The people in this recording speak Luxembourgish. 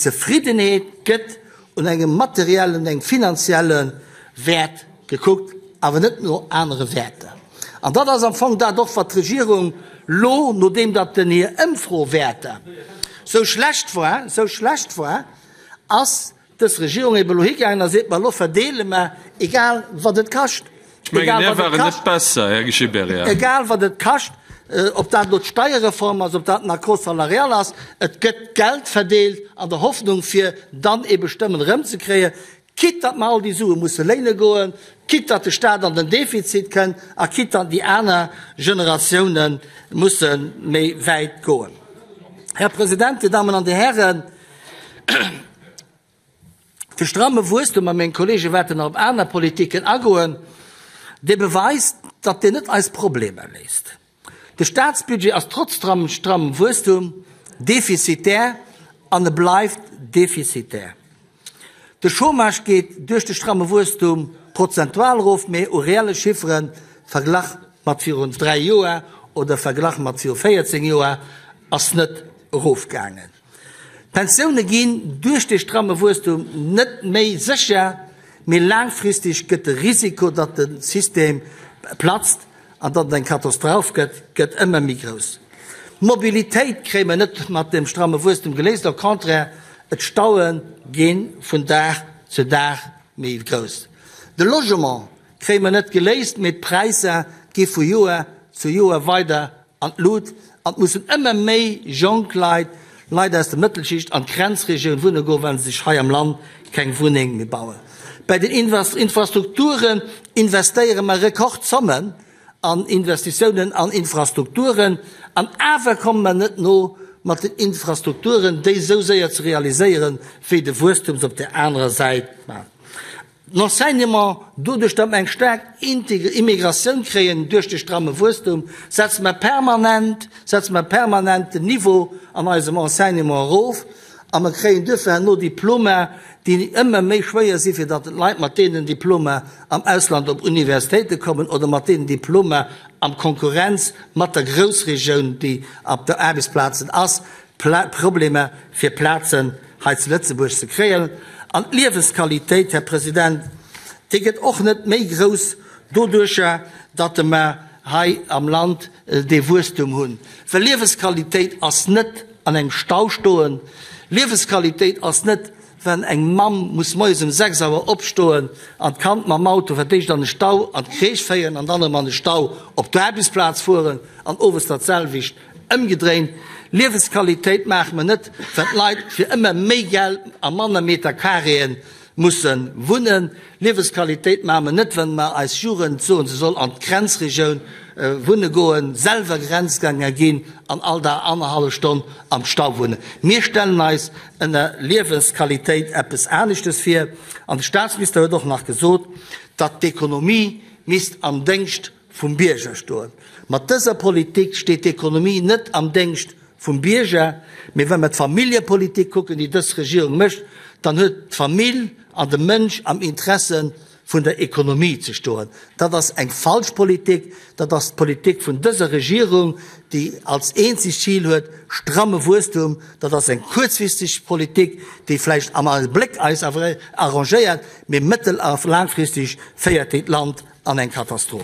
D'Zefriddenheet gëtt un engem materiellen, un engem finanzielle Wäert gekuckt, awer net no anere Wäerter. An dat ass am Fong dat och, wat d'Regierung lo, nodeem datt den hir Ëmfrowäerter sou schlecht war, sou schlecht war, ass dës Regierung eben elo higaangen a seet, Ma elo verdeele mer, egal wat et kascht. Ech mengen, mir waren net besser, Här Gibéryen. Egal wat et kascht, ob dat elo d'Steierreform ass, ob dat den Accord salarial ass, et gëtt Geld verdeelt an der Hoffnung, fir dann ebe Stëmmen erëmzekréien, quitte datt mer all déi Sue musse léine goen, quitte datt de Staat an den Defizit kënnt a quitte datt déi aner Generatioune musse méi wäit goen. Här President, Dir Dammen an Dir Hären, De stramme Wuesstum, a meng Kollege wäerten nach op aner Politiken agoen, dee beweist, datt deen net eis Problemer léist. De Staatsbudget ass trotz strammem Wuesstum defizitär an e bleift defizitär. De Chômage geet duerch de stramme Wuesstum prozentual erof, mee u reelle Chiffere verglach mat virun 3 Joer oder verglach mat viru 14 Joer ass net erofgaangen. D'Pensioune ginn duerch dee stramme Wuesstum net méi sécher, mee laangfristeg gëtt de Risiko, datt de System platzt an datt et eng Katastroph gëtt, gëtt ëmmer méi grouss. D'Mobilitéit kréie mer net mat deem stramme Wuesstum geléist, au contraire, d'Staue gi vun Dag zu Dag méi grouss. De Logement kréie mer net geléist, mee d'Präisser gi vu Joer zu Joer weider An d'Lut, an et mussen ëmmer méi jonk Leit, Leit aus der Mëttelschicht an d'Grenzregioun wunne goen, well se sech hei am Land keng Wunneng méi bauen. Bei den Infrastrukturen investéiere mer Rekordzommen an Investitiounen an Infrastrukturen, an awer komme mer net no mat den Infrastrukturen, déi esou séier ze realiséieren, wéi de Wuesstem se op där anerer Säit maacht. L'Enseignement, doduerch datt mer eng staark Immigratioun kréien duerch de stramme Wuesstum, setze mer permanent, setze mer permanent den Niveau an eisem Enseignement erof a mer kréien duerfir herno Diplomer, déi ëmmer méi schwéier sinn, fir datt d'Leit mat deenen Diplomer am Ausland op Universitéite kommen oder mat deenen Diplomer am Konkurrenz mat der Groussregioun, déi op der Aarbechtsplazen ass, Problemer fir Plazen hei zu Lëtzebuerg ze kréien. An d'Liewensqualitéit, Här President, déi gëtt och net méi grouss doduercher, datt mer hei am Land dee Wuesstum hunn. Well Liewensqualitéit ass net an engem Stau stoen. Liewensqualitéit ass net, wann eng Mamm muss moies um 6 Auer opstoen an d'Kand mam Auto fir d'éischt an de Stau an d'Crèche féieren an dann erëm an de Stau op d'Aarbechtsplaz fueren an owes dat selwecht Ëmgedréint, Liewensqualitéit maache mer net, well d'Leit fir ëmmer méi Geld a manner Meter Carréen musse wunnen. Liewensqualitéit maache mer net, well mer eis Jugend soen, se soll an d'Grenzregioun wunne goen, selwer Grenzgänger ginn an all Dag annerhallef Stonn am Stau wunnen. Mir stellen eis ënner Liewensqualitéit eppes aneschtes vir. An de Staatsminister huet och nach gesot, datt d'Ekonomie misst am Déngscht vum Bierger stoen. Mat dëser Politik steet d'Ekonomie net am Déngscht vum Bierger, mee wa mer d'Familljepolitik kucken, déi dës Regierung mécht, dann huet d'Famill an de Mënsch am Interesse vun der Ekonomie ze stoen. Dat ass eng falsch Politik. Dat ass d'Politik vun dëser Regierung, déi als eenzegt Zil huet, stramme Wuesstum. Dat ass eng kuerzfristeg Politik, déi vläicht am Abléck eis arrangéiert, mee mëttel a laangfristeg féiert déi d'Land an eng Katastroph.